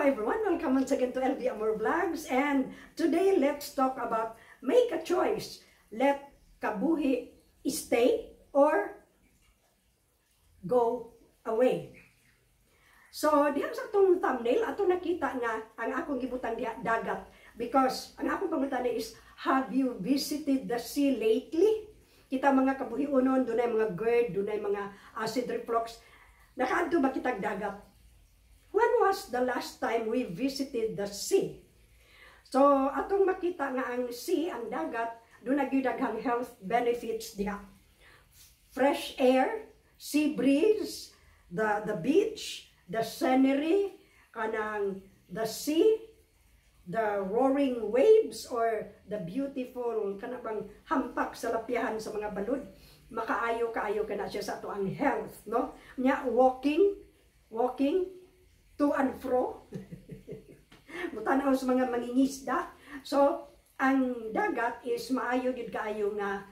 Everyone, welcome once again to LB Amor Vlogs, and today let's talk about make a choice. Let kabuhi stay or go away. So, diha sa atong thumbnail, atong nakita nga ang akong gibutang diha dagat because ang akong pangutana is, have you visited the sea lately? Kita mga kabuhionon, dunay mga GERD, dunay mga acid reflux. Nakaadto ba kitag dagat? When was the last time we visited the sea? So, atong makita nga ang sea, ang dagat, duna gyud daghang health benefits diha. Fresh air, sea breeze, the beach, the scenery, kanang the sea, the roaring waves or the beautiful kanang hampak sa lapyahan sa mga balud, makaayo kaayo kana siya sa ato ang health, no? Nya walking, walking to and fro. Mutanaw sa mga mangingisda. So, ang dagat is maayo gyud kaayo nga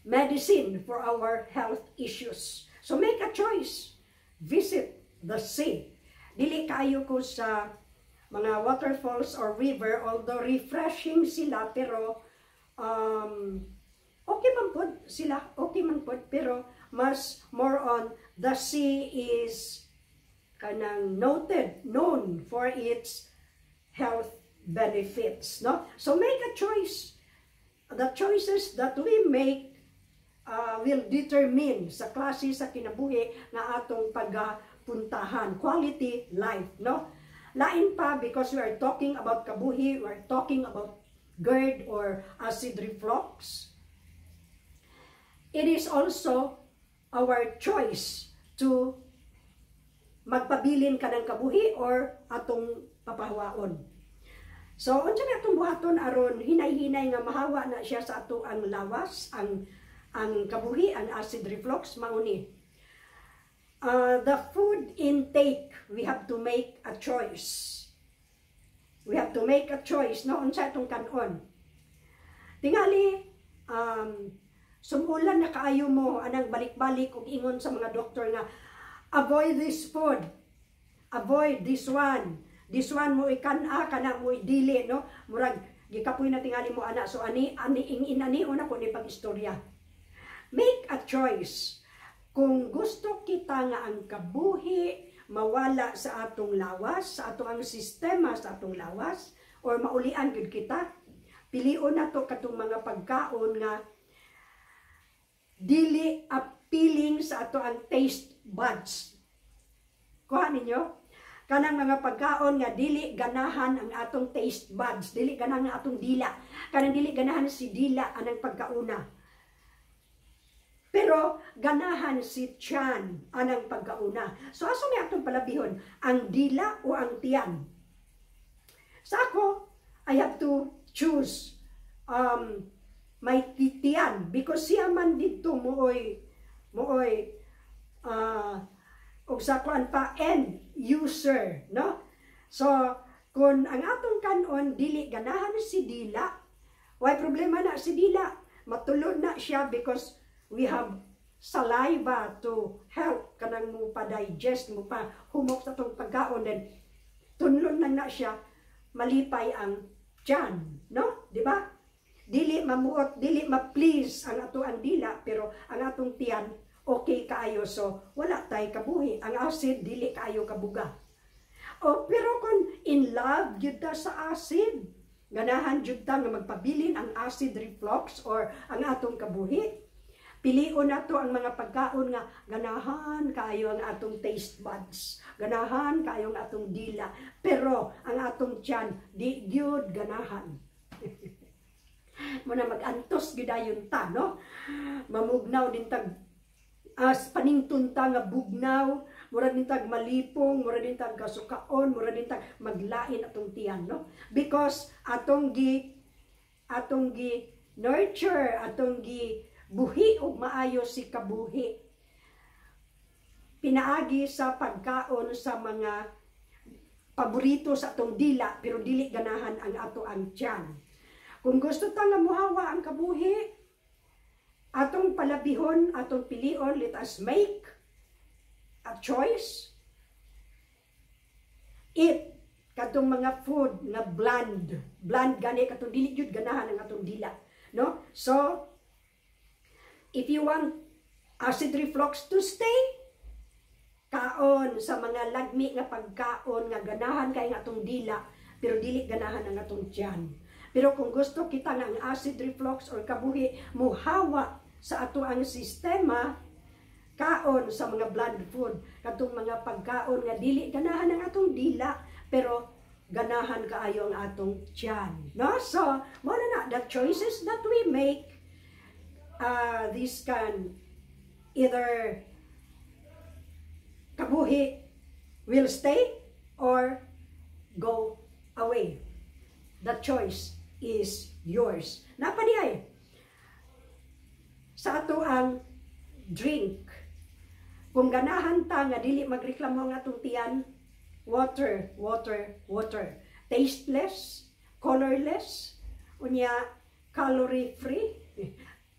medicine for our health issues. So make a choice. Visit the sea. Dili kaayo ko sa mga waterfalls or river, although refreshing sila, pero okay man pod sila, okay man pod, pero mas more on the sea is kanang noted, known for its health benefits, no? So make a choice. The choices that we make will determine sa klase sa kinabuhi nga atong pagapuntahan, quality life, no? Lain pa, because we are talking about kabuhi, we are talking about GERD or acid reflux. It is also our choice to magpabilin kanang kabuhi or atong papahawaon. So, unsa na atong buhaton aron hinay-hinay nga mahawa na siya sa ato ang lawas, ang kabuhi, ang acid reflux, mao ni. The food intake, we have to make a choice. We have to make a choice, no? Unsa atong kanon. Tingali, sumulan na kaayo mo anang balik-balik og ingon sa mga doktor nga avoid this food, avoid this one, this one mo ikan-a, kana mo idili, no? Murag gikapoy na tingali mo ana, so ani ani ing inani una ko ni pag-istorya. Make a choice. Kung gusto kita nga ang kabuhi mawala sa atong lawas, sa atong ang sistema sa atong lawas, or maulian gyud kita, pilion nato katong mga pagkaon nga dili appealing sa ato ang taste buds. Kuha ninyo? Kanang mga pagkaon nga dili ganahan ang atong taste buds, dili ganahan ang atong dila. Kanang dili ganahan si dila anang pagkauna. Pero ganahan si tiyan anang pagkauna. So asa may atong palabihon? Ang dila o ang tiyan? Sa ako, I have to choose my tiyan because siya man didto mooy og sa kuan pa end user, no? So kung ang atong kanon dili ganahan si dila, way problema na si dila, matulon na siya because we have saliva to help kanang mo pa digest, mo pa humok sa atong pagkaon, then tunlon lang na siya, malipay ang tiyan, no? Di ba? Dili mamuot, dili ma-please ang ato ang dila, pero ang atong tiyan okay kaayo, so wala tay kabuhi. Ang acid dili kaayo kabuga. O pero kung in love gyud ta sa acid, ganahan jud ta nga magpabilin ang acid reflux or ang atong kabuhi, pilion nato ang mga pagkaon nga ganahan kaayo ang atong taste buds, ganahan kaayo ang atong dila, pero ang atong tiyan di gyud ganahan. Muna mag-antos gyud ta, no? Mamugnaw din tag as paningtun ta nga bugnaw, mura din tag malipong, mura din tag kasukaon, mura din tag maglain atong tiyan, no? Because atong gi nurture, atong gi buhi og maayo si kabuhi pinaagi sa pagkaon sa mga paborito sa atong dila pero dili ganahan ang ato ang tiyan. Kung gusto ta nga muhawa ang kabuhi, atong palabihon, atong pilion, let us make a choice. Katong mga food nga bland, bland gani, katong dili jud ganahan ang atong dila, no? So if you want acid reflux to stay, kaon sa mga lagmi nga pagkaon nga ganahan kay nga atong dila pero dili ganahan ang atong tiyan. Pero kung gusto kita nga ang acid reflux or kabuhi muhawa sa ato ang sistema, kaon sa mga bland food, katong mga pagkaon nga dili ganahan ang atong dila pero ganahan kaayo ang atong tiyan, no? So mo na na, the choices that we make, this can either kabuhi will stay or go away. The choice is yours. Naa pa diay sa ato ang drink. Kung ganahan ta nga dili magreklamo ang atong tiyan, water, water, water. Tasteless, colorless, unya calorie free,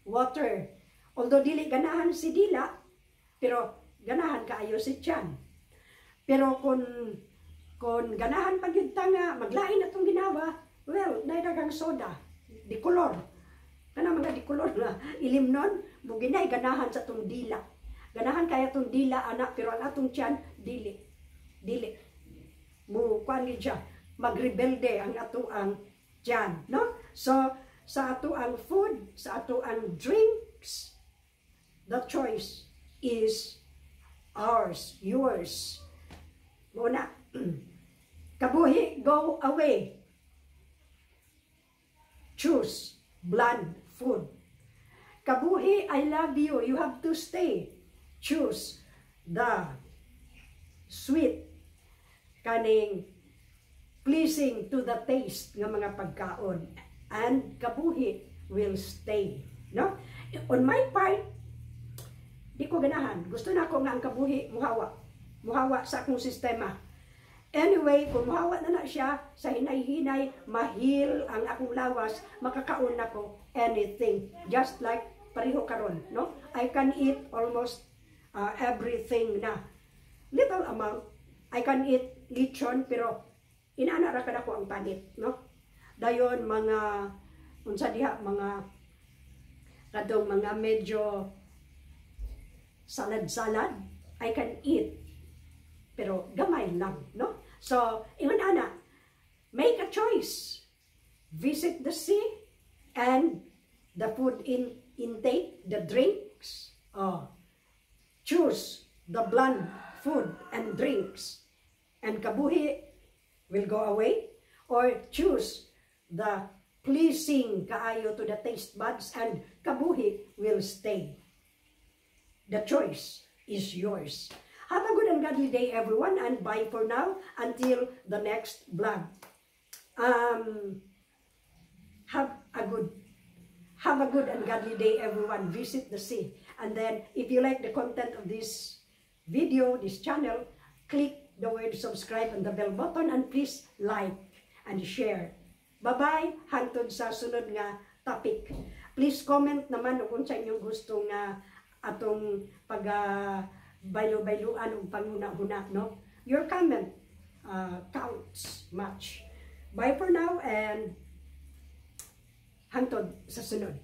water. Although dili ganahan si dila, pero ganahan kaayo si tiyan. Pero kung ganahan pa gyud ta nga maglain atong ginawa, well, naay daghang soda, di color. Kana mga di color na ilimnon, muginay ganahan sa atong dila. Ganahan kaya atong dila ana, pero ang atong tiyan dili. Dili. Mu kuan gid siya, magrebelde ang ato ang tiyan, no? So sa ato ang food, sa ato ang drinks, the choice is ours, yours. Muna, kabuhi, go away. Choose bland food. Kabuhi, I love you. You have to stay. Choose the sweet, kaning pleasing to the taste nga mga pagkaon. And kabuhi will stay. No? On my part, di ko ganahan. Gusto na ako nga ang kabuhi muhawa. Muhawa sa akong sistema. Anyway, kung muhawa na na siya, sa hinay-hinay, ma-heal ang akong lawas, makakaon nako anything. Just like pareho karon, no? I can eat almost everything na. Little amount. I can eat lechon, pero inana ra kada ko ang panit, no? Dayon mga unsa diha, mga kadtong mga medyo salad-salad, I can eat. Pero gamay lang, no? So, ingon ana, make a choice. Visit the sea and the food in intake, the drinks. Oh, choose the bland food and drinks and kabuhi will go away, or choose the pleasing kaayo to the taste buds and kabuhi will stay. The choice is yours. Have a good and godly day, everyone, and bye for now until the next vlog. Have a good and godly day, everyone. Visit the sea. And then, if you like the content of this video, this channel, click the word subscribe and the bell button and please like and share. Bye-bye hangtod sa sunod nga topic. Please comment naman kung sa inyong gusto nga atong pag baylo-bayluan ug panguna-huna, no? Your comment counts much. Bye for now and hangtod sa sunod.